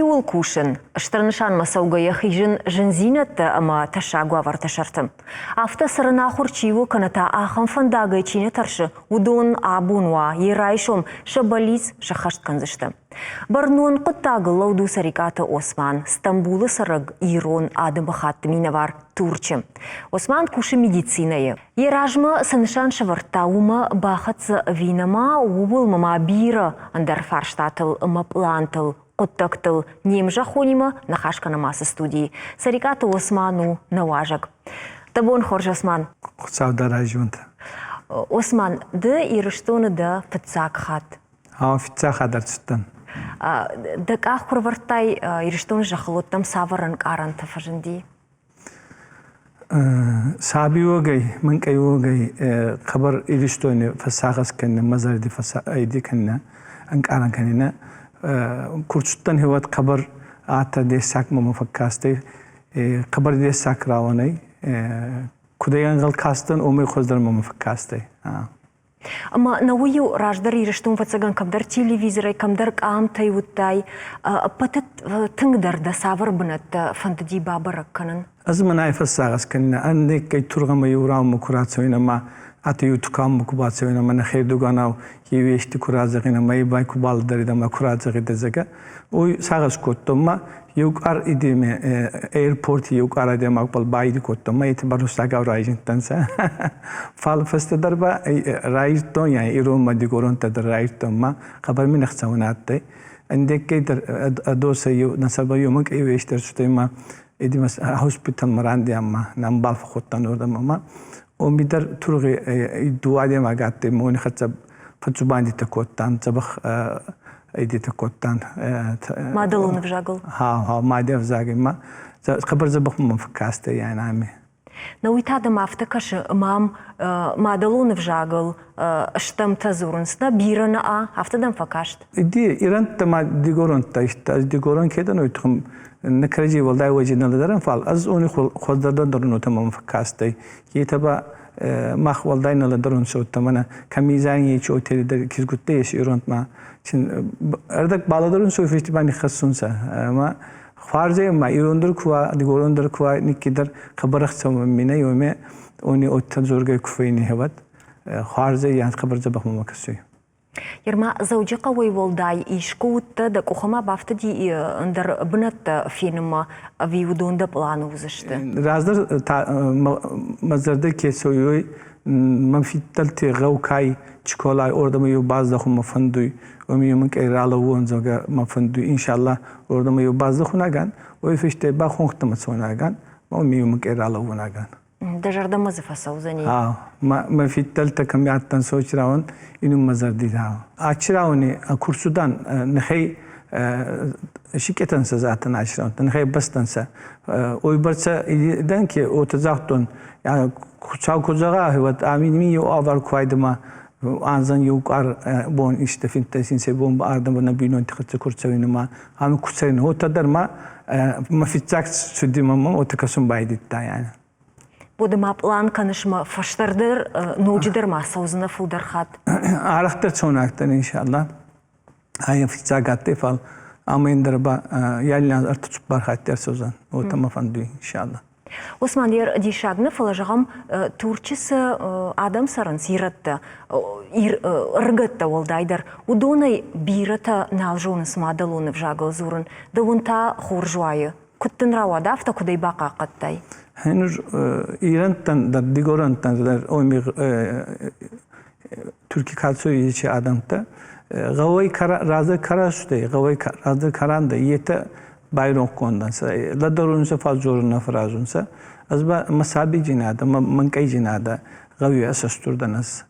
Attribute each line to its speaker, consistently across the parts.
Speaker 1: Йӕхиуыл кусын, стыр нысанмӕ цӕугӕйӕ хизын зындзинӕдтӕ ӕмӕ тӕссаг уавӕрты сӕрты. Афтӕ цӕрын ахуыр чи у, кӕнӕ та ахӕм фӕндагӕй чи нӕ тӕрсы, уыдон абон уа, йе райсом сӕ бӕллиц сӕххӕст кӕндзысты. Бӕрнон хъуыддагыл лӕуд у Цӕрикъаты Осман, Стамбулы цӕрӕг ирон адӕмыхатты минӕвар Турчы. Осман кусы медицинӕйы. Йӕ размӕ цы нысан сӕвӕрдта, уымӕ бахӕццӕ ӕви нӕма, ууыл ма бирӕ ӕндӕр фарстатыл ӕмӕ пълантыл, хъуыддӕгтыл не мзӕххонимӕ ныхас кӕнӕм ацы студийы. Цӕрикъаты Осман у нӕ уазӕг. Дӕ бон хорз, Осман!
Speaker 2: Хуыцау дӕ райзонтӕ.
Speaker 1: Осман, ды Ирыстоны дӕ фыццаг хатт.
Speaker 2: Ау, фыццаг хатт ӕрцыдтӕн.
Speaker 1: Дӕ къах куы рывӕрдтай Ирыстоны зӕххыл, уӕд дӕм цавӕр ӕнкъарӕнтӕ фӕзынди?
Speaker 2: Саби уогӕй, минкъий уогӕй хъӕбӕр Иристони фӕссагъӕс кӕнинӕ, мӕ зӕрди фӕсайди кӕнинӕ, ӕнкъарӕн кӕнинӕ. Ку рцудтӕн, уӕд хъӕбӕр атӕ дессаг мӕмӕ фӕккастӕй. Хъӕбӕр дессаг рауӕн ӕй. Кудӕй ӕнгъӕл кастӕн, уомӕй хуӕздӕр мӕмӕ фӕккастӕй.
Speaker 1: Ӕма нӕуи-еу раздӕр Ирыстон фӕццӕгӕн кӕмдӕр телевизорӕй, кӕмдӕр къамтӕй уыдтай, ӕппӕты тынгдӕр дӕ цавӕр бынӕттӕ фӕндыди бабӕрӕг кӕнын?
Speaker 2: Ӕз мӕнӕй фӕссагъӕс кӕнинӕ, ӕннеккӕй тургъӕмӕ еу раумӕ ку рацӕуин ӕма ате еу туканмӕ ку бацӕуин ӕма нӕхердуганау еу ести ку разӕгъин ӕма ибай ку балӕдӕридӕ ӕма ку разӕгъидӕ, зӕгъгӕ, уой сагъӕс кодтон ма еу къар идеме аэропорти еу къар адӕймагбӕл баиди кодтон ма етӕ ба рустагау райзиндтӕнцӕ. Фал фӕстӕдӕр ба раирдтон, я ирон ма дигоронтӕ дӕр раирдтон ма хъӕбӕр мин ӕхцӕуӕн адтӕй. Ӕндеккӕй дӕр ӕдосӕ еу нӕ еу мӕнкъ еу естер цудӕй ма идимӕ хоспиталмӕ рандиам ма нӕмбал фӕххудтан уордӕмӕ ма уоми дӕр тургъи дууӕ адӕймаг адтӕй ма уони хӕццӕ фӕдздзубандитӕ кодтан, дзӕбӕх идитӕ кодтан.
Speaker 1: Мадӕлон ӕвзагыл?
Speaker 2: Ха, ха, мади ӕвзагыл ма. Хъӕбӕр дзӕбӕх мӕм фӕккастӕй ами.
Speaker 1: На уый та дӕм афтӕ кӕсы, мам мадӕлон ӕвзагыл стӕмтӕ дзурынц, нӕ бирӕ нӕ а, афтӕ дӕм фӕкаст?
Speaker 2: Иди ирӕнттӕ ма дигоронттӕ ӕз дигорон ке дӕн, уой туххӕн нӕ кӕрӕдзей уӕлдай уӕджи нӕ лӕдӕрӕн, фал ӕз уони хуӕздӕр дӕр мӕм фӕккастӕй. Етӕ ба мах уӕлдай нӕ лӕдӕрунцӕ, удта мӕнӕ кӕми зайни отели дӕр кизгуттӕ ес иронтмӕ ӕрдӕг балӕдӕрунцӕ фестиваль ниххӕссунцӕ ӕма хуарзӕй ма ирон дӕр ку уа, дигорон дӕр ку уа, никкидӕр хъӕбӕр ӕхцӕуӕн минӕй уоме уони одтӕ дзоргӕй ку фӕйнихӕвӕд хуарзӕй ян хъӕбӕр дзӕбӕх мӕмӕ кӕсуй.
Speaker 1: Ерма Дзӕуджыхъӕуӕй уӕлдай искуы уыдтӕ, дӕ къухы ма бафтыди ӕндӕр бынӕттӕ фенынмӕ, ӕви уыдон дӕ пъланы уыдзысты?
Speaker 2: Раздӕр та мӕ зӕрдӕ ке цӕуй, мӕн фидтӕлти гъӕу кай Чиколай ордӕмӕ еу баздӕхун мӕ фӕндуй, уоми еу минкъий ралӕууон, зӕгъгӕ, мӕ фӕндуй, иншаллах, ордӕмӕ еу баздӕхунагӕн, уой фӕсте ба хонхтӕмӕ цӕунагӕн, ма уоми еу минкъий ралӕуунагӕн.
Speaker 1: Дӕ зӕрдӕмӕ дзы фӕцӕудзӕни?
Speaker 2: Мӕ фиддӕлтӕ кӕми адтӕнцӕ, уоци рауӕн инун мӕ зӕрди Ачи рауӕни курсудан нӕхей сикъетӕнцӕ затӕн ачи рауӕн, нӕхей бӕстӕнцӕ. Уойбӕрцӕ дӕн ке уотӕ загътон, Хуцау ку зӕгъа, уӕд ами мин еу авар ку айдӕ анзӕн еу къуар бон исте финддӕс бон ба ардӕмӕ нӕ бийнонти хӕццӕ ку рцӕуин ӕма ами ку цӕрин, уотӕ дӕр ма мӕ фиццаг цуди мӕмӕ уотӕ кӕсун байдӕдта яни.
Speaker 1: Боды ма пълан кӕныс ма фӕстӕрдӕр ноджыдӕр ма цӕудзынӕ фылдӕр хатт?
Speaker 2: Арӕхдӕр цӕунагдӕн иншаллах. Ай фиццаг адтӕй, фал ама ӕндӕр ба ялли ӕртӕ-цуппар хатти ӕрцӕудзӕн. Уотӕ мӕ фӕндуй, иншаллах.
Speaker 1: Осман, ер диссаг нӕ, фӕлӕ зӕгъӕм, Турчы цы адӕм цӕрынц, ирӕттӕ, ӕрыгӕттӕ уӕлдайдӕр, уыдонӕй бирӕтӕ нал зонынц мадӕлон ӕвзагыл дзурын. Дӕуӕн та хорз уайы. Куыд дын рауад, афтӕ куыд ӕй бахъахъхъӕдтай?
Speaker 2: Нур ирӕнттӕн дӕр, дигорӕнттӕн дӕр оми Турки кацуй ечи адӕмтӕ гъӕуӕй раздӕр карастӕй, гъӕуӕй раздӕр карандӕ, етӕ байронхгондӕнцӕ, лӕдӕрунцӕ, фал дзорун нӕ фӕразунцӕ. Ӕз ба мӕ сабийдзийнадӕ, мӕ мӕнкъӕйдзийнадӕ гъӕуи ӕсӕстурдӕн ӕз.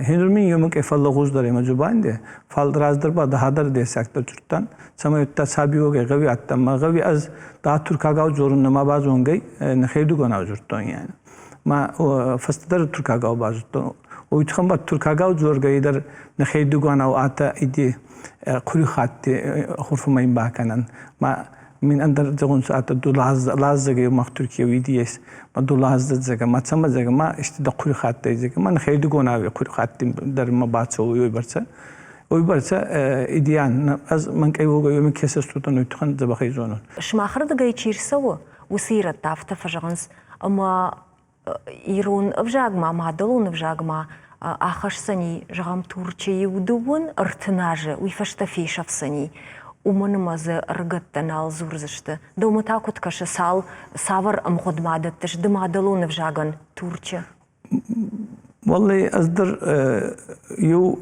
Speaker 2: Хинур мин еу мӕнкъӕй фӕллӕгъуздӕр ӕма дзубанди, фал раздӕр ба дахадӕр дессагдӕр дзурдтан, цӕмӕй удта сабий уогӕй гъӕуи адтӕн, ма гъӕуи ӕз да туркагау дзорун нӕма базонгӕй, нӕхердугонау дзурдтон яни. Ма фӕстӕдӕр туркагау базудтон. Уой туххӕн ба туркагау дзоргӕй дӕр нӕхердугонау атӕ иди хъурихатти хурфӕмӕ ин бакӕнӕн. Ма мин ӕндӕр зӕгъунцӕ атӕ ду лаззӕгӕй мах Туркия уиди ес, ма ду лаздзӕгӕ, ма цӕмӕ зӕгӕ, ма исти дӕ хъурихаттӕй зӕгӕ, ма нӕхердугонау хъурихатти дӕр ма бацӕуй уой бӕрцӕ. Уыйбӕрцӕ идеян ӕз мӕнкъӕй уогӕй уымӕ кесӕстутӕн уый туххӕн дзӕбӕхӕй зонун.
Speaker 1: Сымахырдыгӕй чи рцӕуы, уыцы ирӕттӕ афтӕ фӕзӕгъынц, ӕмӕ ирон ӕвзагмӕ, мадӕлон ӕвзагмӕ ахӕсдзӕни, зӕгъӕм, Турчы иу дыууын 30 азы, уый фӕстӕ фесӕфдзӕни. Уымӕн ӕмӕ дзы ӕрыгӕттӕ нал дзурдзысты. Дӕумӕ та куыд кӕсы, цал, цавӕр ӕмгъуыдмӕ дӕттыс ды мадӕлон ӕвзагӕн Турчы?
Speaker 2: Уӕллӕй, ӕз дӕр еу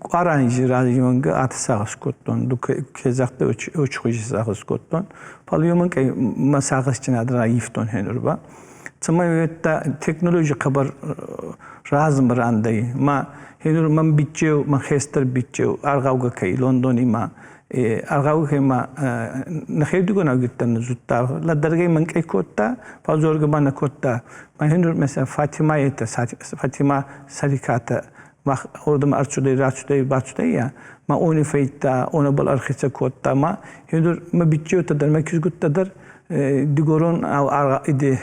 Speaker 2: къуар анзи разиуӕнгӕ ати сагъӕс кодтон, ду ке загътай, уой сагъӕс кодтон. Фал еумӕнкъай мӕ сагъӕсдзийнадӕ раййивтон хенур ба. Цӕмӕй уедта технологи хъӕбӕр размӕ рандӕй. Ма хенур мӕн биччеу, мӕ хестӕр биччеу аргъаугӕ кӕй Лондони ма аргъаугӕ ма нӕхердигон ӕвгиттӕн зудта, лӕдӕргӕй мӕнкъӕй кодта, фал дзоргӕ ба нӕ кодта. Ма хенур меса Фатима етӕ, Фатима Сариката мах ордӕмӕ ӕрцудӕй, рацудӕй, бацудӕй я, ма они фӕйдта, онӕбӕл ӕрхецӕ кодта, ма хенур мӕ биччеутӕ дӕр, мӕ кизгуттӕ дӕр дигорон иде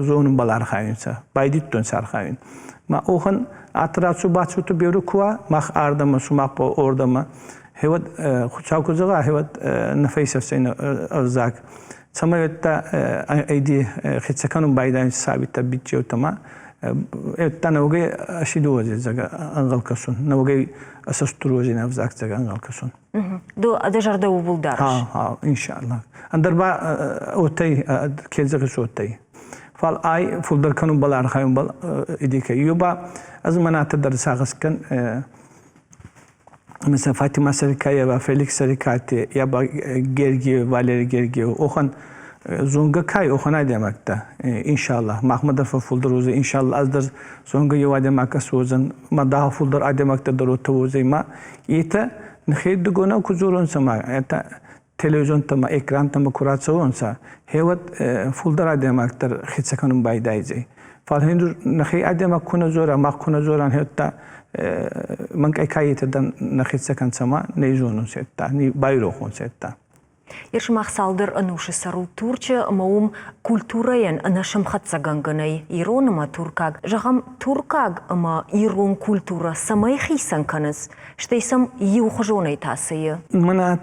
Speaker 2: зонунбӕл архайунцӕ, байдидтонцӕ архайун. Ма охан атрацу бацуту беру куа, мах ардӕмӕ, сумах ордӕмӕ. Хевӕд Хуцау ку зӕгъа, хевӕд нӕ фӕйсӕфсӕй ӕвзаг. Цӕмӕй уӕдта айди хецӕ кӕнун байдайунцӕ сабийтӕ биччеутӕмӕ. Ӕдта нӕуӕгӕй ӕсидуози зӕгъӕ ӕнгъӕл кӕсун, нӕуӕгӕй ӕсӕстуруози ӕвзаг зӕгъӕ ӕнгъӕл кӕсун.
Speaker 1: Ду дӕ зӕрдӕ ууыл дарыс?
Speaker 2: Ха, ха, иншаллах. Ӕндӕр ба отӕй ке зӕгъис отӕй. Фал ай фулдӕр кӕнунбӕл архайунбӕл идикӕ. Ё ба ӕз мӕнӕ дӕр сагъӕс кӕн Mesela Fatima Sarikaya, Felix Sarikati, ya ba Gergi, Valeri Gergi, охан зонга кай охан адемакта. Иншаллах, махма фулдер узе, иншаллах, аз дар зонга ю адемака сузан, ма daha фулдер адемакта дарота узе ма. Это нхеддугона кузурон сама, это телевизион тама, экран тама курацаонса. Хеват фулдер адемактар хицаканум байдайзе. Фал хиндур нхи адемак куна зора, мах куна зоран хетта мӕнкъӕй кайетӕ нӕхецӕ кӕнцӕ ма нӕ зонунцӕ ни байрохунцӕ.
Speaker 1: Ерсымах цалдӕр ӕнусы цӕрут Турчы ӕмӕ уым культурӕйӕн ӕнӕсӕмхӕццӕгӕнгӕ нӕй ирон ӕмӕ туркаг. Зӕгъӕм, туркаг ӕмӕ ирон культурӕ цӕмӕй хицӕн кӕнынц, стӕй сӕм иухуызонӕй та цы и?
Speaker 2: Мӕнӕ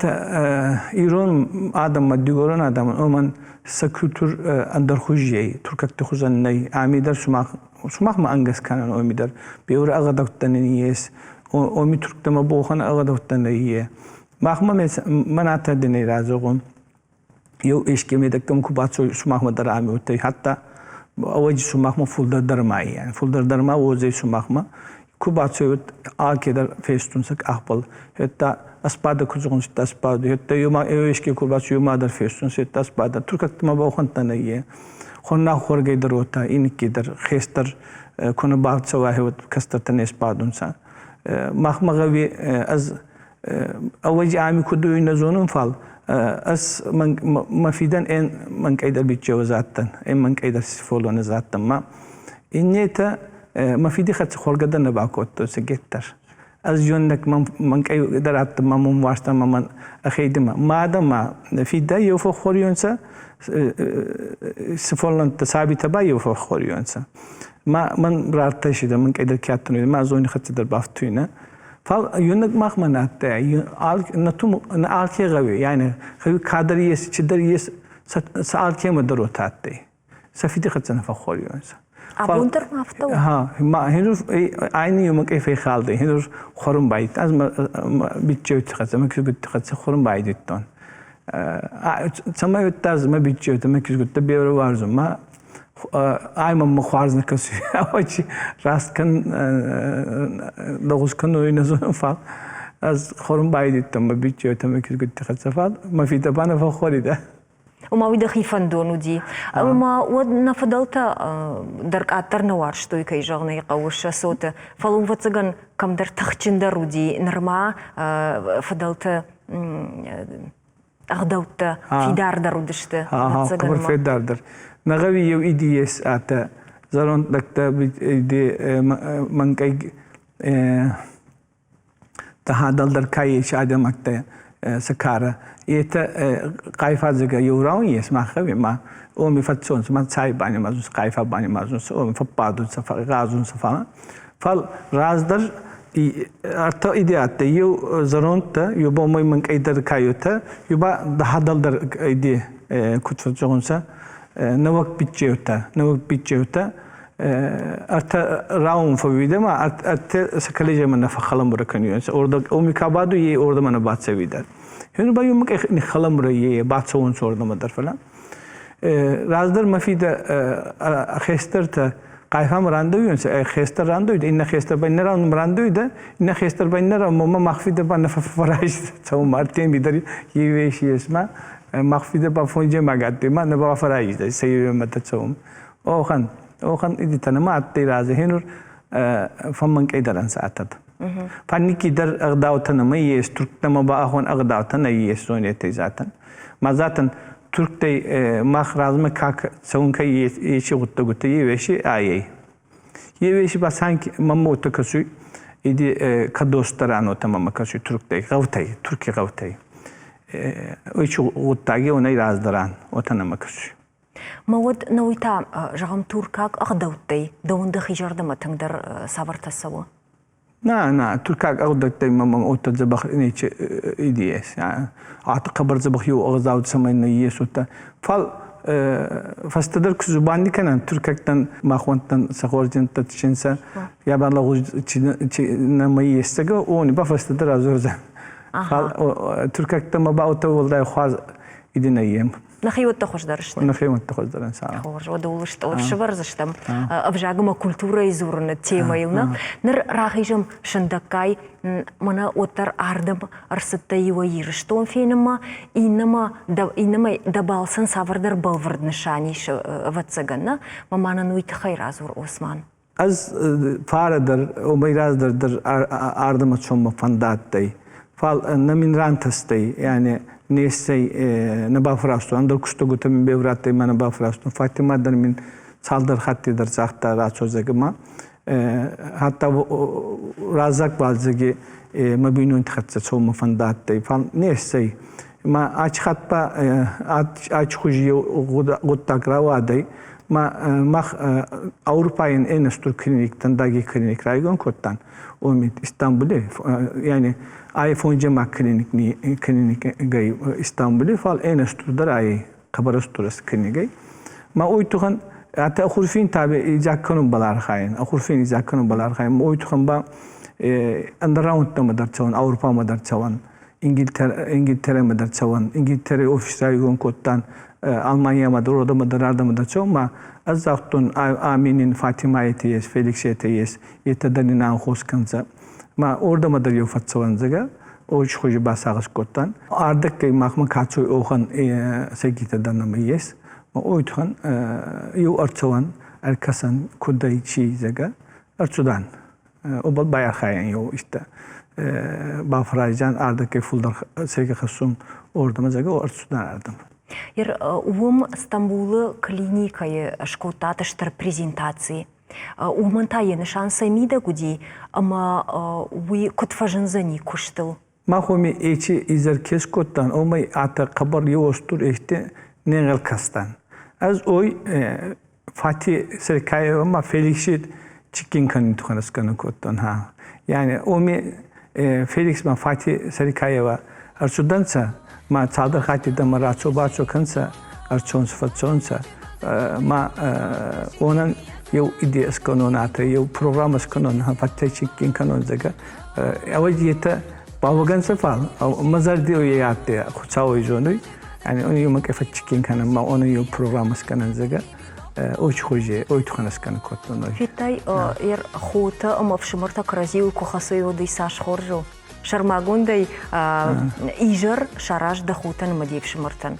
Speaker 2: ирон адӕммӕ, дигорон адӕмӕн, уымӕн сӕ культур ӕндӕрхузи ӕй, туркӕгты хуызӕн нӕй. Ами дӕр сумахмӕ ӕнгӕс кӕнӕн оми дӕр. Беур ӕгъдӕуттӕ нин ес, оми турктӕмӕ бохан ӕгъдӕуттӕ нӕййе. Махмӕ мӕнӕ дин разӕгъун. Еу еске медӕггӕм ку бацой сумахмӕ дӕр ами уттӕй, хатта ӕвӕдзи сумахмӕ фулдӕр дӕр ма ия. Фулдӕр дӕр ма уодзӕй сумахмӕ. Ку бацой алкедӕр фестунцӕ къахбӕл. Хетта аспада ку зӕгъунцӕ аспада. Хетта юма еске ку бацой юма дӕр фестунцӕ хетта аспада. Туркӕгтӕмӕ ба уӕхӕнттӕ нӕййе. Хоннах хуӕргӕй дӕр уотӕ, инникки дӕр хестӕр ку нӕ бацӕуа, уӕд кӕстӕртӕ не сбадунцӕ. Махмӕ гъӕуи ӕз ӕвӕдзи ами куд уй нӕ зонун, фал ӕз мӕ фидӕн эн мӕнкъӕйдӕр биччеу задтӕн, эн мӕнкъӕйдӕр сифолон задтӕн ма. Иннетӕ мӕ фиди хӕццӕ хуӕргӕ дӕр нӕ бакодтонцӕ геттӕр. Ӕз зоннӕг мӕнкъӕйдӕр адтӕн, ма мун уарзтан ма мӕн ӕхейдӕмӕ. Мадӕ ма фидӕ еу фӕххуӕрионцӕ, сифоллӕнттӕ сабийтӕ ба еу фӕххуӕрионцӕ. Ма мӕн рартӕсидӕ, мӕнкъӕйдӕр ке адтӕн, ма зони хӕццӕ дӕр бафтуйнӕ. Фал юнаг махмӕ нӕ адтӕй, алке гъӕуи, яъне гъӕуи кадӕр ес, чидӕр ес, сӕ алкемӕ дӕр уотӕ адтӕй. Сӕ фиди хӕццӕ нӕ фӕххуӕриуонцӕ.
Speaker 1: Абон дӕр ма афтӕ у?
Speaker 2: Ха, ма хинур айни юмак эй фейхалдӕй, хинур хуӕрун байд. Ӕз ма биччеути хӕццӕ, мӕ кизгутти хӕццӕ хуӕрун байдидтон. Цӕмӕй уидта ӕз мӕ биччеутӕ, мӕ кизгуттӕ берӕ уарзун, ма ай мӕммӕ хуарз нӕ кӕсуй, ӕвӕдзи раст кӕн лӕгъуз кӕнуй нӕ зонун, фал ӕз хуӕрун байдидтон мӕ биччеутӕ, мӕ кизгутти хӕццӕ, фал мӕ фидӕ ба нӕ фӕххуӕридӕ.
Speaker 1: Ома уый дӕхи фӕндон уыди. Ӕмӕ уӕд нӕ фыдӕлтӕ дӕр къаддӕр нӕ уарзтой, кӕй зӕгъын ӕй хъӕуы, сӕ цоты. Фӕлӕ ӕвӕццӕгӕн, кӕмдӕр тыхджындӕр уыди нырма фыдӕлты ӕгъдӕуттӕ фидардӕр уыдысты.
Speaker 2: Хъӕбӕр федардӕр. Нӕ гъӕуи еу иди ес атӕ зӕронд лӕгтӕ иди мӕнкъӕй дӕлдӕр ка ес адӕймӕгтӕ сӕ карӕ, етӕ къайфадзӕгӕ еу рауӕн ес мах гъӕуи ма уоми фӕццӕунцӕ, ма цай банимазунцӕ, къайфа банимазунцӕ, уоми фӕббадунцӕ, гъазунцӕ, фал раздӕр Ӕртӕ идеаттӕ еу зӕрондтӕ, еу ба уомӕй минкъийдӕр кайутӕ, еу ба дахӕдӕлдӕр иде куд фӕззӕгъунцӕ, нӕуӕг биччеутӕ, нӕуӕг биччеутӕ ӕртӕ раун фӕууидӕ ма ӕртӕ сӕ колледжемӕ нӕ фӕххӕлӕмбурӕ кӕниуонцӕ. Ордӕг оми ка бадуй, е ордӕмӕ нӕ бацӕуидӕ. Хён ба еумӕ ниххӕлӕмбурӕ е бацӕуонцӕ ордӕмӕ дӕр, фӕлӕ раздӕр мӕ фидӕ хестӕртӕ Хъайфам рандӕуйонцӕ, ӕ хестӕр рандӕуидӕ, иннӕ хестӕр ба иннӕ рандӕуидӕ, иннӕ хестӕр ба иннӕ ма мах фидӕ ба нӕ фӕффӕрайст цӕун мартеми дӕр евеш ес ма мах фидӕ ба фонджемаг адтӕй ма нӕ бафӕрайст сӕ евемӕтӕ цӕун. Охан, охан идитӕ ма адтӕй разе хенур фӕммӕнкъейдӕр ӕнцӕ атӕд. Фанники дӕр ӕгъдаутӕ нӕма ес, турктӕмӕ ба ахон ӕгъдаутӕ нӕййес зонетӕй затӕн. Ма затӕн турктӕй мах размӕ ка цӕун ка ечи гъуддӕгутӕ евеши айӕй. Евеши ба санки мамма уотӕ кӕсуй, иди кадостӕран уотӕ мамма кӕсуй турктӕй, гъӕутӕй, турки гъӕутӕй. Ечи гъуддаги онӕй раздӕран уотӕ нӕмӕ кӕсуй.
Speaker 1: Мӕ уӕд нӕ уый та, зӕгъӕм, туркаг ӕгъдӕуттӕй дӕуӕн дӕхи зӕрдӕмӕ тынгдӕр цавӕртӕ цӕуы?
Speaker 2: На, на, туркаг ӕгъдӕуттӕй мӕм уотӕ дзӕбӕх нечи идея ес. Аты хъӕбӕр дзӕбӕх еу ӕгъдау цӕмӕй нӕййес уотӕ. Фал фӕстӕдӕр ку дзубанди кӕнӕн, туркӕгтӕн махуӕнттӕн сӕ хорздзийнӕдтӕ цинцӕ, ябан лӕгъуз чи нӕмӕ есцӕгӕ, уони ба фӕстӕдӕр радзордзӕн. Фал туркӕгтӕмӕ ба уотӕ уӕлдай хуарз иде нӕййем.
Speaker 1: Нӕхиуӕттӕ хуыздӕр сты.
Speaker 2: Нӕхиуӕттӕ хуыздӕр ӕнцад.
Speaker 1: Хорз, уӕдӕ ууыл стъол сӕвӕрдзыстӕм ӕвзаг ӕмӕ культурӕйы дзурыны темӕйыл. Нӕ? Ныр рахизӕм сындӕггай, мӕнӕ уӕддӕр ардӕм ӕрцыдтӕ иуӕй Ирыстон фенынмӕ, иннӕмӕ, иннӕмӕй дӕ балцӕн цавӕрдӕр бӕлвырд нысан ис, ӕвӕццӕгӕн, нӕ? Мӕ ма нын уый тыххӕй радзур, Осман.
Speaker 2: Ӕз фарӕ дӕр, уомӕй раздӕр дӕр ардӕмӕ цоммӕ фӕндадтӕй. Фал нӕ мин рантӕстӕй, яъне не ссӕй, нӕ бафӕразтон, ӕндӕр кустӕгутӕ мин беврадтӕй ма нӕ бафӕразтон. Фатима дӕр мин цалдӕр хатти дӕр загъта рацо, зӕгъгӕ, ма. Хатта раззаг уалдзӕги мӕ бийнонти хӕццӕ цоммӕ фӕндадтӕй, фал не ссӕй. Ма ачи хатт ба ачи хузи еу гъуддаг рауадӕй, ма мах Ауропайӕн ӕнӕ стур клиник, дӕндаги клиник райгон кодтан, уоми Истанбули, яъне айфон клиник клиникгай Истанбули, фал ӕнӕ стурдӕр ай хъӕбӕр стур клиникӕй. Ма уой тухӕн атӕ хурфин табе изаг кӕнун балархайӕн, хурфин изаг кӕнун балархайӕн. Уой тухӕн ба ӕндӕр раундтӕмӕ дӕр цӕуӕн, Ауропамӕ дӕр цӕуӕн. Ингилтерӕмӕ дӕр цӕуӕн. Ингилтерӕй офис райгон кодтан, Алманиямӕ дӕр, уордӕмӕ дӕр, ардӕмӕ дӕр цӕуӕн. Ма ӕз загътон, ами нин Фатимаетӕ ес, Феликсетӕ ес, етӕ дӕр нин анхос кӕнцӕ. Ма уордӕмӕ дӕр еу фӕццӕуӕн, зӕгъгӕ, ой хузи басагъӕс кодтан. Ардӕггӕй махмӕ кӕцой охӕн сӕйгитӕ дӕр нӕмӕ ес. Ма уой туххӕн еу ӕрцӕуӕн, ӕркӕсӕн, куд ӕй, ци, зӕгъгӕ, ӕрцудан. Обал байархайӕн еу истӕ бафӕрайзан ардӕггӕй фулдӕр сӕйгӕ хӕссун ордӕмӕ, зӕгъгӕ, ӕрцудан ардӕмӕ.
Speaker 1: Уым Стамбулы клиникӕйы скодтат стыр презентаци. Уымӕн та йӕ нысан цӕй мидӕг уыди ӕмӕ уый куыд фӕзындзӕни куыстыл?
Speaker 2: Мах уоми ечи изӕр ке скодтан, уомӕй атӕ хъӕбӕр еу устур ехте не нгъӕл кастан. Ӕз ой Фати Серкаева ма Феликси чиккин кӕнун туххӕн ӕскӕнун кодтон. Ха. Яъне уоми Феликс ма Фати Серкаева ӕрцудӕнцӕ, ма цалдӕр хатти дӕмӕ рацо-бацо кӕнцӕ, ӕрцонцӕ, фӕццонцӕ. Ма уонӕн еу идея ӕскӕнун атӕ, еу программа ӕскӕнун, Фатӕй чиккин кӕнун, зӕгъгӕ. Ӕвӕдзи етӕ бауогӕнцӕ, фал мӕ зӕрди е адтӕй, Хуцауи зонуй. Yani onu еу ке фӕччиккин кӕнӕн, ма оны еу программа скӕнӕн, зӕгъгӕ, ой хузи, ой тухӕн скӕнӕн кодтон.
Speaker 1: Федтай, ер хотӕ ӕмӕ ӕфсымӕртӕ кӕрӕдзиуыл куы хӕцой, уӕд цас хорз у. Сӕрмагондӕй изӕр сараз дӕ хотӕн ӕмӕ де фсымӕртӕн.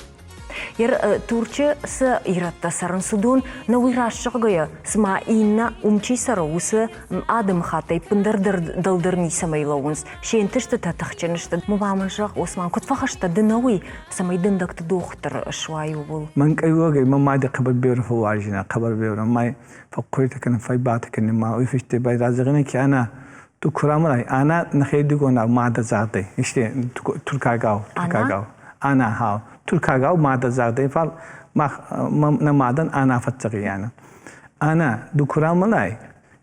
Speaker 1: Ер Турчы цы ирӕттӕ цӕрынц, уыдон нӕ уый раст зӕгъгӕйӕ, цыма иннӕ уым чи цӕры, уыцы адӕмыхаттӕй ӕппындӕр дӕр дӕлдӕр ницӕмӕй лӕууынц. Се нтыстытӕ тыхджын сты. Ма мын зӕгъ, Осман, куыд фӕхӕстӕ ды нӕ уый, цӕмӕй дӕндӕгты дохтыр суай, ууыл?
Speaker 2: Мӕн къайуагӕй мӕ мады хъӕбӕр берӕ фӕууарзинӕ, хъӕбӕр берӕ. Май фӕхъхъуйтӕ кӕнӕ, фӕйбатӕ кӕнӕ, ма уый фӕсте байразӕгъинӕ ки ана ту курамарай, ана нӕхедигонау мадӕ загъдӕй, иште туркагау, туркагау. Ана хау. Туркагау мадӕ загъдӕй, фал мах нӕ мадӕн ана фӕццӕгъиана. Ана ду курамалай,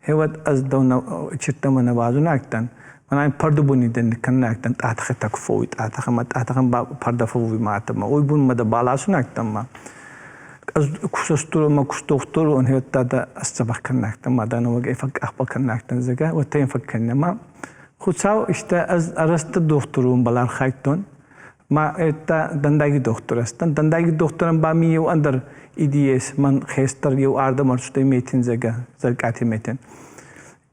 Speaker 2: Хевӕд ӕз дӕу чиртӕмӕ нӕ базунагтӕн. Манай пардубуни дӕн каннагтӕн тъатхе так фоуй тъатхе ма тъатхе ба парда фоуй ма атама. Ой бун ма да баласунагтӕн ма. Ӕз кусастур ма кустохтур он хевӕд да асцабах каннагтӕн ма да науаг эфак ахба каннагтӕн зага вот тайын факканна ма. Хуцау ишта ӕз арӕзта дохтурун бал архайдтон. Ма это дандаги доктор астан. Дандаги дохторан ба ми еу ӕндӕр идеес ман хестар еу ардӕм ӕрцудӕй метин зӕгӕ, зӕркъати метин.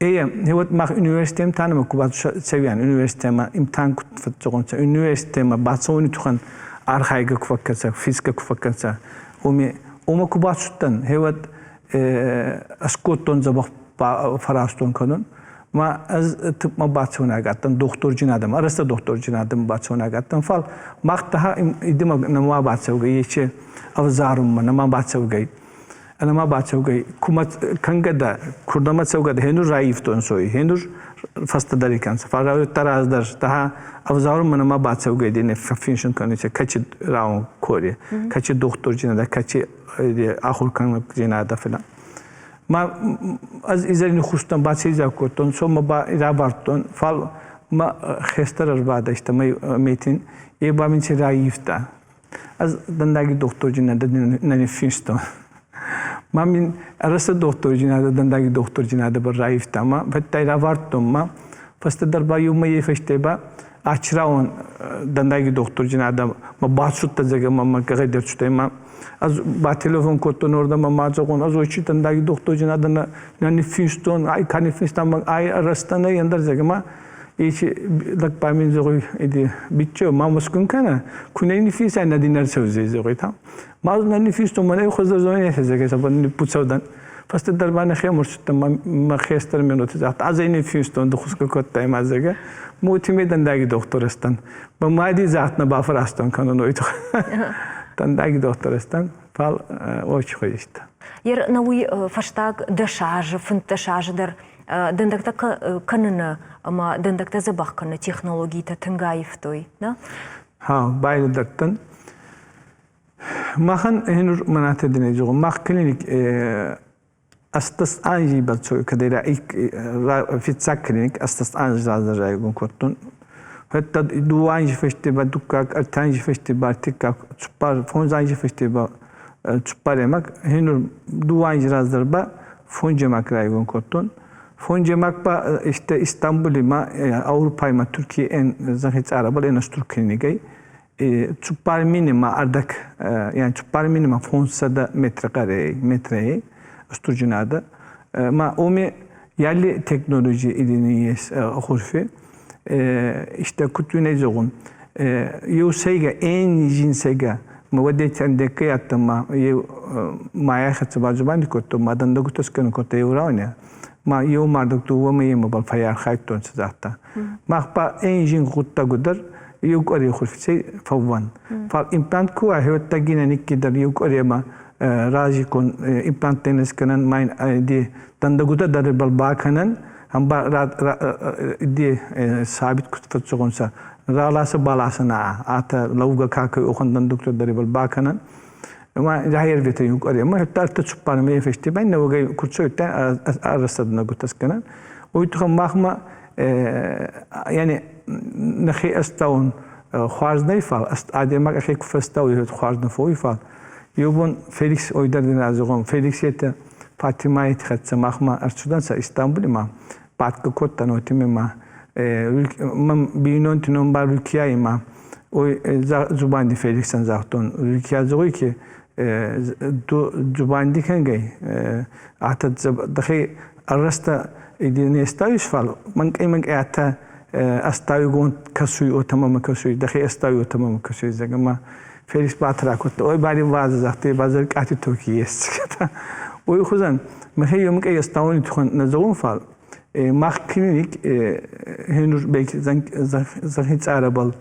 Speaker 2: Эе, вот мах университет танама ку бацӕуиан университетма имтихан ку фӕццогъонцӕ университетма бацӕуни тухӕн архайгӕ ку фӕккӕнцӕ, физика ку фӕккӕнцӕ. Уоми уома ку бацудтӕн, хевӕд ӕскодтон дзӕбӕх фӕрастон кӕнун. Ма ӕз типма бацӕунаг адтӕн дохтурджин адӕм, ӕрӕстӕ дохтурджин адӕм бацӕунаг адтӕн, фал мах таха идима нӕма бацӕугӕй, ече ӕвзарунмӕ нӕма бацӕугӕй. Нӕма бацӕугӕй, кумӕ кӕнгӕ дӕ, курдӕмӕ цӕугӕ дӕ, хенур раивтон сой, хенур фӕстӕдӕр кӕнцӕ, фал рауидта раздӕр, таха ӕвзарунмӕ нӕма бацӕугӕй дене фӕффинсун кӕнуй, кӕчи раун кори, кӕчи дохтурджин дӕ, кӕчи ахур кӕнугдзийнадӕ фӕлӕ. Ма ӕз изӕри ниххустӕн, бацейдзаг кодтон, соммӕ ба равардтон, фал ма хестӕр ӕрбадӕстӕ метин, е ба мин ци райивта. Ӕз дӕндаги дохтурджийнадӕ нӕ ниффинстон. Ма мин ӕрӕстӕ дохтурджийнадӕ дӕндаги дохтурджийнадӕ ба раивта ма фӕдтай равардтон ма фӕстӕдӕр ба еу мӕйи фӕсте ба ачраон дӕндаги дохтурджийнадӕ ма бацудтӕ зӕгӕ ма ма гӕгъӕдӕр цудӕй ма ӕз ба телефон кодтон уордӕмӕ ма зӕгъун, ӕз уой дӕндаги дохтурджийнадӕ нӕ ниффинстон, ай ка ниффинста, ай ӕрӕстӕ нӕй ӕндӕр зӕгӕ ма ечи лӕг ба мин зӕгъуй, иди биччо ма мускун кӕнӕ, ку нӕ ниффинсай нӕ дин ӕрцӕудзӕй зӕгъуй та. Ма нӕ ниффинстон, мӕн ӕй хуӕздӕр зонӕй зӕгӕ сӕ ниппуцӕвдӕн. Фӕстӕдӕр ба нӕхе мурцудтӕн, мӕ хестӕр минути загъта, ӕз ӕй ниффинстон, ду хусгӕ кодтай ма зӕгӕ. Мути дӕндаги дохтур ӕстӕн. Ба мади загъд нӕ бафӕразтон кӕнун уой Дӕндаги дохтур ӕстӕн, фал очень хуйиста.
Speaker 1: Ер на уый фӕстаг 10 азы, 15 азы дӕр дӕндӕгтӕ кӕныны ӕмӕ дӕндӕгтӕ дзӕбӕх кӕныны технологитӕ тынг аивтой, нӕ?
Speaker 2: Ха, байлдӕттӕн. Махӕн хенур манате диней зогъун. Мах клиник астас анзи бацой кадера фиццаг клиник астас анзи раздӕр райгон кодтон. Хатта дууӕ анзи фӕсте ба дуккаг, ӕртӕ анзи фӕсте ба ӕртиккаг, цуппар, фондз анзи фӕсте ба цуппаремаг. Хенур дууӕ анзи раздӕр ба фонджемаг райгон кодтон. Фонджемаг ба işte Истанбули ма Ауропай ма Туркий эн зӕнхи цъарӕбӕл эн устур клиникӕй цуппар мини ма ӕрдӕг yani цуппар мини ма 500 метрекаре метре устурджинада ма оми yerli teknoloji idini хурфи işte kutune zogun еу сейга эн жин сейга ма вадетян декке яттама еу мая хатса базубани котто ма дандагутас кэн котто еу рауня ма еу мардак дува ма ема бал фаяр хайттон сазахта махпа эн жин гуттагудар еу къуӕре хурфицӕй фӕууӕн. Фал имплант ку ахёттагина никкидӕр еу къуӕремӕ разикон имплант тенес кӕнӕн майн ди дӕндӕгутӕ дӕр бал бакӕнӕн ам ба ди сабит куд фӕццогъонцӕ раласа баласа на ата лауга какой охан дӕндугтӕ дӕр бал бакӕнӕн ма рахервета еу къуӕремӕ хеттарта цуппар фести байн наугай курцойта арасадна гутас кӕнӕн уой тухӕн махма yani нӕхе ӕстаун хуарз нӕй фал адӕймаг ӕхе ку фӕстауй хуарз нӕ фоуй фал еу бон Феликс ойдар дин азогъон Феликс ете Фатимайти хӕццӕ махмӕ ӕрцудӕнцӕ Истанбули ма бадгӕ кодтан уотемӕй ма мӕн бийнонти ном ба Рукияй ма ой дзубанди Феликсӕн загътон Рукия зӕгъуй ки дзубанди кӕнгӕй атӕ дӕхе ӕррӕстӕ не ставиш фал мӕнкъӕй мӕнкъӕй атӕ астауигонд кӕсуй отӕмӕ кӕсуй дӕхе астауи отӕмӕ кӕсуй зӕгӕ ма Феликс батра кодта ой бари ваза загъта базар къати токи ес ой хузӕн мӕхе ёмкъӕй астауни тухӕн нӕ зӕгъун фал мах клиник хенур бек зӕнхи цъарӕбӕл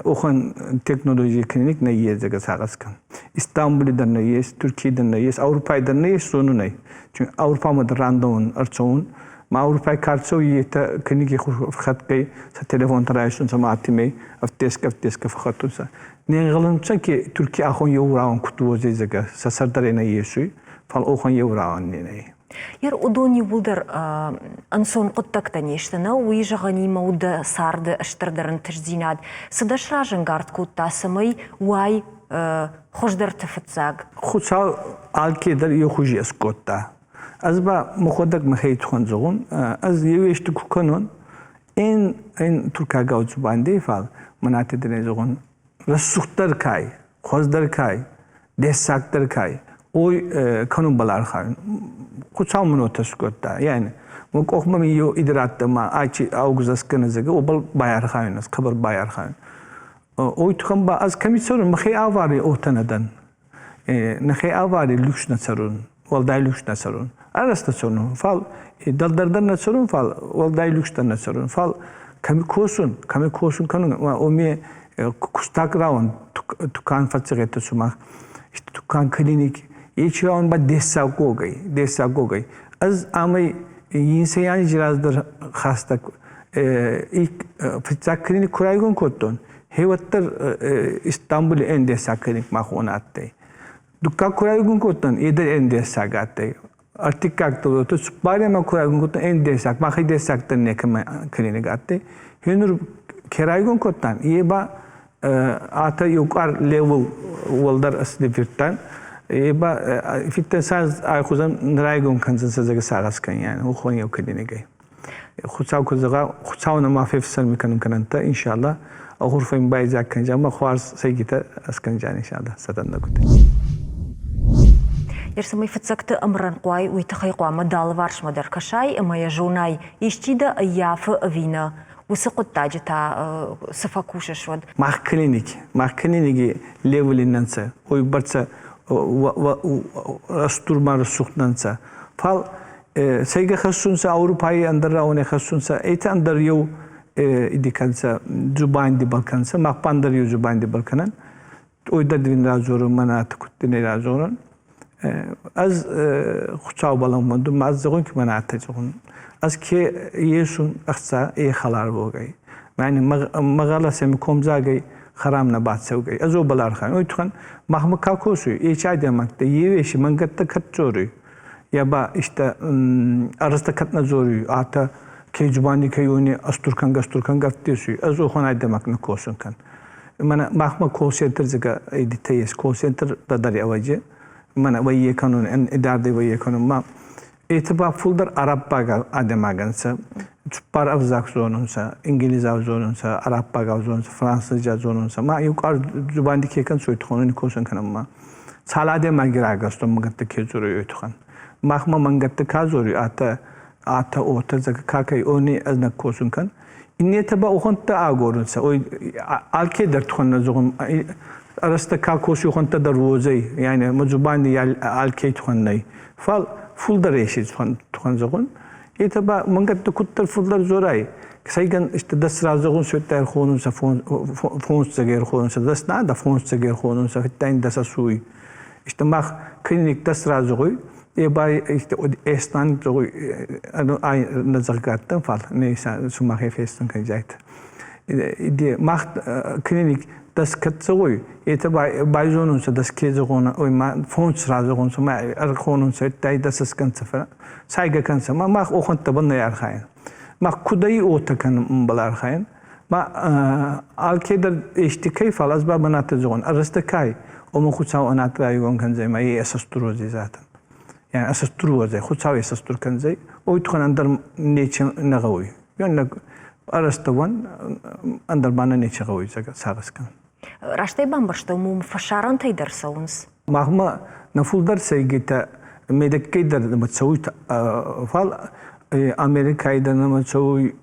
Speaker 2: охан технологи клиник нӕййес зӕгӕ сагъӕскӕн Истанбули дӕр нӕййес, Туркий дӕр нӕййес, Ауропай дӕр нӕййес, зону нӕй. Чун Ауропамӕ дӕр рандӕун ӕрцӕун, ма Ауропай ка рцӕуй, етӕ клиники хатгай сӕ телефонтӕ райсунцӕ ма атимӕй ӕвдесгӕ ӕвдесгӕ фӕххӕттунцӕ. Не нгъӕлунцӕ ки Туркий ахон еу рауӕн куд уодзӕй зӕгӕ, сӕ сӕр дӕр нӕ есуй, фал охон еу рауӕн не нӕй.
Speaker 1: Ер уыдон иууылдӕр ӕнцон хъуыддӕгтӕ не сты, нӕ? Уый зӕгъӕнимӕ у дӕ царды стырдӕр ӕнтыстдзинад. Цы дӕ сразӕнгард кодта, цӕмӕй уай хуыздӕрты фыццаг?
Speaker 2: Хуыцау алкедӕр еу хузи скодта. Ӕз ба мӕхуӕдӕг мӕхе туххӕн зӕгъун, ӕз еу ести ку кӕнон, ин ин туркагау дзубанди, фал мӕн ате зӕгъун, рӕсугъддӕр кай, хуӕздӕр кай, дессагдӕр кай, ой кӕнунбӕл архайун. Хуцау мин уотӕ скодта. Yani мӕ къохмӕ мин еу идӕрӕдтӕ ма ачи аугзас кӕнӕ уобӕл байархайун, ӕз хъӕбӕр байархайун. Ой тухӕн ба ӕз кӕми цӕрун, мӕхе авари уотӕ нӕ дӕн. Нӕхе авари люкс нӕ цӕрун, уӕлдай люкс нӕ цӕрун. Арӕзт нӕ цӕрун, фал дӕлдӕр дӕр нӕ цӕрун, фал уӕлдай люкс дӕр нӕ цӕрун. Фал кӕми косун кӕнун, оми кустаг рауӕн тукан фӕццегъетӕ сумах, тукан клиник, ечи рауӕн ба дессаг уогӕй, дессаг уогӕй. Ӕз амӕй инсӕй анзи раздӕр хастаг фиццаг клиник ку райгон кодтон, хе уӕддӕр Истанбули эн дессаг клиник махон адтӕй. Дуккаг ку райгон кодтон, е дӕр эн дессаг адтӕй. Ӕртиккаг дӕр цуппарема ку райгон кодтон, эн дессаг, махи дессаг дӕр некӕмӕ клиник адтӕй. Хе нур ке райгон кодтан, е ба ата еу къуар левел уӕлдӕр ӕслифирдтан. Е ба фиттӕ саз айхузӕн райгон кӕндзӕн сӕ сагъӕс кӕнйан, ухон еу клиникӕй. Хуцау ку зӕгъа, Хуцау нӕ ма фефсӕрми кӕнун кӕнӕнтӕ, иншаллах. Хурфӕн байдзаг кӕнджан ма хуарз сӕйгитӕ ӕскӕнджан, иншаллах, сӕтӕндӕгутӕ.
Speaker 1: Ерсӕмӕй фыццӕгты ӕмрӕнхъуай уый тыххӕй хъуамӕ дӕ алыварсмӕ дӕр кӕсай ӕмӕ йӕ зонай, исчи дӕ ӕййафы ӕви нӕ. Уыцы хъуыддаджы та цы фӕкусыс уӕд?
Speaker 2: Мах клиник, мах клиники левели нӕнцӕ, уой бӕрцӕ ӕстур ма рӕсугъд нӕнцӕ. Фал сӕйгӕ хӕссунцӕ Ауропайи ӕндӕр рауӕни хӕссунцӕ, етӕ ӕндӕр еу иди кӕнцӕ, дзубандибӕл кӕнцӕ, мах ба ӕндӕр еу дзубандибӕл кӕнӕн. Ой дӕр дин радзорун, мӕнӕ куд дин радзорун. Ӕз Хуцаубӕл ӕууӕндун, ма ӕз зӕгъун, ки мӕнӕ атӕ зӕгъун. Ӕз ке есун ӕхца, е хӕлар уогӕй. Мӕнӕ мӕ гъӕлӕсӕй комдзагӕй харам нӕ бацӕугӕй. Ӕз уобӕл архайун. Уой туххӕн махмӕ ка косуй, ечи адӕймӕгтӕ евеши мӕнгӕттӕ кӕд дзоруй, я ба işte арасда кӕд нӕ дзоруй, ата ке дзубанди кӕйуни ӕстур кӕнгӕ ӕстур кӕнгӕ ӕфтесуй, ӕз уохон адӕймаг нӕ косун кӕн. Мӕнӕ махмӕ колл-центр зӕгӕ эдитӕ ес, колл-центр дӕр ӕвӕджи, мӕнӕ вӕййе кӕнун, идардӕй вӕййе кӕнун, ма этӕ ба фулдӕр араббаг адӕймагӕн нцӕ, цуппар ӕвзаг зонунцӕ, инглизау зонунцӕ, араббагау зонунцӕ, француза зонунцӕ. Ма еу къуар дзубанди ке кӕнцӕ, уой туххӕн косун кӕнӕн ма. Цал адӕймаги рагӕстон мӕнгӕттӕ ке дзоруй, уой туххӕн. Махмӕ мӕнгӕттӕ ка дзоруй, атӕ атӕ отӕ зӕгъгӕ ка кӕй, они ӕз нӕ косун кӕн. Иннетӕ ба ухӕнттӕ агорунцӕ. Ой, алке дӕр туххӕн нӕ зӕгъун, ӕрӕстӕ ка косуй, ухӕнттӕ дӕр уодзӕй. Яъне мӕ дзубанди алкей туххӕн нӕй. Фал фулдӕр ес туххӕн зӕгъун. Етӕ ба мӕнгӕттӕ куддӕр фулдӕр дзорай. Сайгӕн дӕс разӕгъун суӕттӕ ӕрхонунцӕ фондзцӕг ӕрхонунцӕ, дӕс нада фондзцӕг ӕрхонунцӕ, хеттӕ дӕс асуй. Işte мах клиник дӕс разӕгъуй, е ба эстан зӕгъуй, ай нӕ фал не сумах фестан кӕнзайт. Мах клиник дӕс кӕд зӕгъуй, етӕ байзонунцӕ дӕс ке зӕгъун, ой ма фондз разӕгъунцӕ, ма ӕрхонунцӕ, ӕдтай дӕс ӕскӕнцӕ, сайгӕ кӕнцӕ, ма мах охӕнттӕ ба нӕ архайӕн. Мах кудӕй уотӕ кӕнунбӕл архайӕн, ма алкедӕр ести кӕй, фал ӕз ба бунатӕ зӕгъун, ӕррӕстӕ кай, ома Хуцау ӕнат райгон кӕндзӕй ма е ӕсӕстур уодзӕй затӕн. Yani ӕсӕстур уодзӕй, Хуцау ӕсӕстур кӕндзӕй, ой туххӕн ӕндӕр нечи нӕ гъӕуй. Ӕррӕстӕ уӕн, ӕндӕр ба нӕ нечи гъӕуй сагъӕс кӕнун.
Speaker 1: Растӕй бамбӕрстам, уым фӕсарӕнтӕй дӕр цӕуынц.
Speaker 2: Махмӕ нӕ фулдӕр сӕйгитӕ медӕггӕй дӕр нӕмӕ цӕуй, фал Америкӕй дӕр нӕмӕ цӕуй,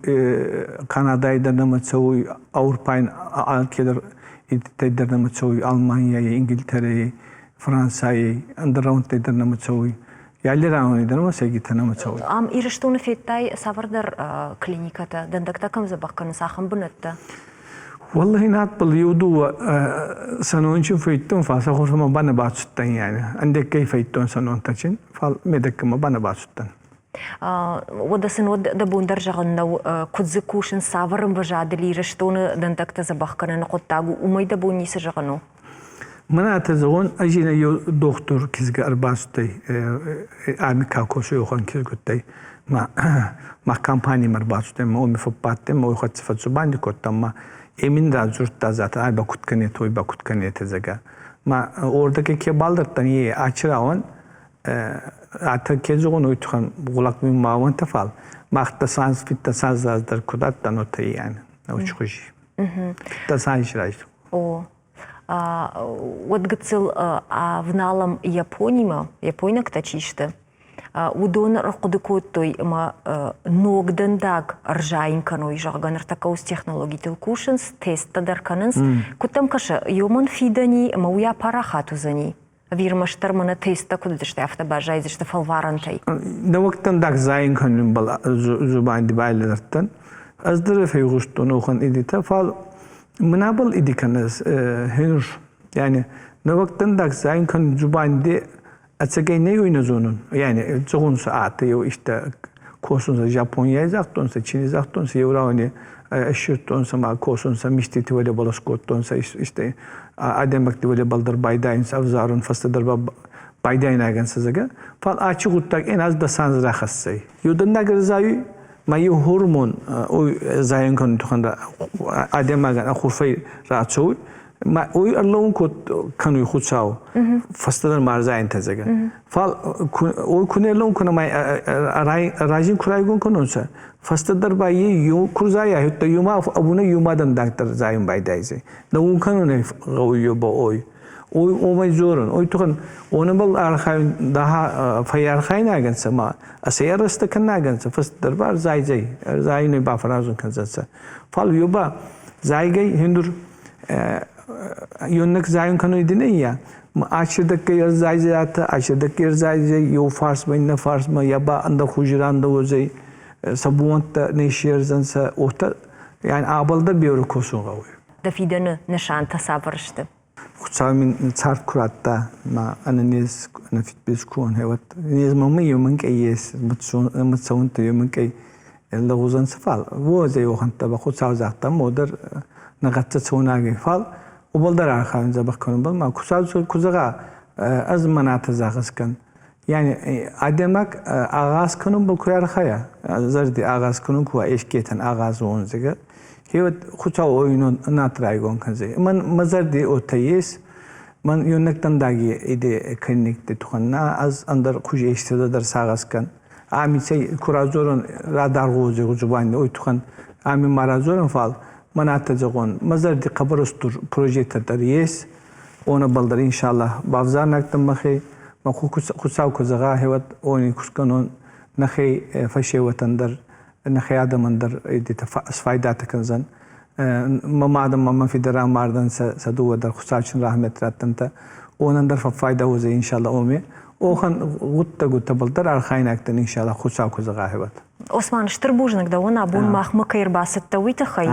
Speaker 2: Канадай дӕр нӕмӕ цӕуй, Ауропай алкедӕр дӕр нӕмӕ цӕуй, Алманийӕй, Ингилтерӕй, Францайӕй, ӕндӕр рауӕнтӕй дӕр нӕмӕ цӕуй. Алли рауӕни дӕр нӕмӕ сӕйгитӕ нӕмӕ цӕуй.
Speaker 1: Ам Ирыстоны федтай цавӕрдӕр клиникӕтӕ, дӕндӕгтӕ кӕм дзӕбӕх кӕнынц, ахӕм бынӕттӕ?
Speaker 2: والله надбыл еу дууӕ сӕнончин фӕйдтон, фал сӕ хурфӕмӕ ба нӕ бацудтӕн яни. Ӕндеккӕй фӕйдтон сӕнонтӕчин, фал медӕгкӕмӕ ба нӕ бацудтӕн.
Speaker 1: Уӕдӕ сын уӕд дӕ бон дӕр зӕгъын нӕу, куыд дзы кусынц, цавӕр ӕмвӕзадыл Ирыстоны дӕндӕгтӕ дзӕбӕх кӕныны хъуыддаг у, уымӕй дӕ бон ницы зӕгъын у?
Speaker 2: Мӕнӕ зӕгъон, ӕз ин еу дохтур кизгӕ ӕрбацудӕй, ами ка косуй, уӕхӕн кизгуттӕй. Ма мах компанимӕ ӕрбацудӕй, ма уоми фӕббадтӕн, ма уой хӕццӕ фӕдздзубанди кодтан, ма е мин радзурдта, зӕгътӕ, ай ба куд кӕнетӕ, уой ба куд кӕнетӕ, зӕгъгӕ. Ма уордӕги ке балдӕрдтӕн, е ачирауӕн атӕ ке зӕгъун, уой туххӕн гъулӕг мин ма уӕнтӕ, фал мах дӕ санс, фиддӕ санс раздӕр куд адтан, уотӕ ан учхузи. Фиддӕ санс райстон.
Speaker 1: О, уӕд гыццыл ӕвналӕм Японимӕ, япойнӕгтӕ чи сты, уыдон ӕрхъуыды кодтой ӕмӕ ног дӕндаг ӕрзайын кӕной, зӕгъгӕ, ныртӕккӕ уыцы технологитыл кусынц, тесттӕ дӕр кӕнынц. Куыд дӕм кӕсы, иумӕн фидӕни ӕмӕ уый апарахат уыдзӕни? Ӕви ӕрмӕстдӕр мӕнӕ тесттӕ куыд уыдысты, афтӕ баззайдзысты фӕлварӕнтӕй?
Speaker 2: Нӕуӕг дӕндаг зайын кӕнынбӕл дзубанди байлӕдӕрдтӕн. Ӕз дӕр фегъустон уӕхӕн идейтӕ, фал Мынабыл иди кӕныс хенур. Yani нӕуӕг дӕндаг зайын кӕн дзубанди ӕцӕгӕй не уйна зонун. Yani зӕгъунцӕ ате еу истӕ косунцӕ Японияй загътонцӕ, Чини загътонцӕ, еу рауӕни ӕссирдтонцӕ ма косунцӕ, мистити уӕлебӕл скодтонцӕ, истӕ адӕймӕгти уӕлебӕл дӕр байдайунцӕ ӕвзарун, фӕстӕдӕр ба байдайнагӕнцӕ, зӕгӕ. Фал ачи гъуддаг эн аз дӕ санз рахӕссӕй. Еу дӕндаг ӕрзайуй, ма еу гормон ой зайын кӕнын тухӕн адӕймагӕн ӕ хурфӕй рацӕуй, ма ой ӕрлӕуун кӕнуй Хуцау, фӕстӕдӕр ма ӕрзайын зӕгӕ. Фал ой ку не рлӕуун кӕна, ма разин ку райгон кӕнунцӕ, фӕстӕдӕр ба е ю ку рзайа, худта юма абуна юма дӕндагдӕр зайун байдайдзӕй. Лӕуун кӕнун гъӕуй ёба ой. Ой омӕй дзорун. Ой тухӕн онӕбӕл архайун daha фӕйархайнагӕнцӕ ма асӕй кӕнагӕнцӕ фӕстӕдӕр ба ӕрзайдзӕй, ӕрзайунӕй бафӕразун кӕндзӕнцӕ. Фал ё ба зайгӕй хиндур ённӕг зайун кӕнуй динӕйя. Ачирдӕггӕй ӕрзайдзӕй ачирдӕггӕй ӕрзайдзӕй еу фарсмӕ, иннӕ фарсмӕ, я ба ӕндӕр хузи рандӕуодзӕй, сӕ бунӕттӕ не ссердзӕнцӕ, уотӕ yani абал дӕр беури косун гъӕуй.
Speaker 1: Дӕ фидӕны нысантӕ цавӕр сты?
Speaker 2: Хуцау мин цард ку радта, ма ӕнӕнез, ӕнӕфидбилиз ку уон, уӕд нез мӕмӕ еумӕнкъей ес, мӕ еумӕнкъей лӕгъузӕнцӕ, фал уодзӕй уӕхӕнттӕ ба Хуцау загъта, модӕр нӕ хӕццӕ цӕунаги, фал уобӕл дӕр архайун дзӕбӕх кӕнунбӕл, ма Хуцау ку зӕгъа, ӕз мӕнӕтӕ загъӕс кӕн. Yani адӕймаг агъаз кӕнунбӕл ку архайа, зӕрди агъаз кӕнун ку ескетӕн агъаз уон, зӕгӕ, хевӕд Хуцау ойнон над райгон кӕндзӕй. Мӕн мӕ зӕрди уотӕ ес, мӕн еунӕг дӕндаги иде клиникти тухӕн на, ӕз ӕндӕр хузи естедӕ дӕр сагъӕс кӕн. Ами цӕй ку радзорон, радаргъ уодзӕй дзубанди, уой тухӕн ами ма радзорон, фал мӕн адтӕ зӕгъон, мӕ зӕрди хъӕбӕр устур прожектор дӕр ес, онӕбӕл дӕр иншаллах бавзарнӕгтӕн мӕхе, мӕ Хуцау ку зӕгъа, хевӕд они кускӕнон нӕхе фӕсевӕдӕн дӕр, нӕхе адӕмӕн дӕр сфайдатӕ кӕндзӕн. Мӕ мадӕ ма мӕ фидӕ рамардӕнцӕ, сӕ дууӕ дӕр Хуцаучин рахмет раттӕнтӕ. Онӕн дӕр фӕффайда уодзӕй иншаллах оме. Охан гъуддӕгутӕбӕл дӕр архайнӕгтӕн иншаллах Хуцау ку зӕгъа хевӕд.
Speaker 1: Осман, стыр бузныг дӕуӕн абон махмӕ кӕй ӕрбацыдтӕ, уый тыххӕй.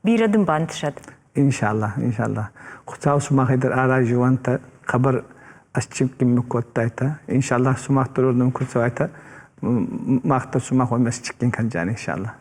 Speaker 1: Бирӕ дын бантысӕд.
Speaker 2: Иншаллах, иншаллах. Хуцау сумахӕй дӕр арази уӕнтӕ, хъӕбӕр ӕсчиккин кодтайтӕ. Иншаллах, сумах дӕр уордӕм ку цӕуайтӕ, мах дӕр сумах уӕм ӕсчиккин кӕнджан, иншаллах.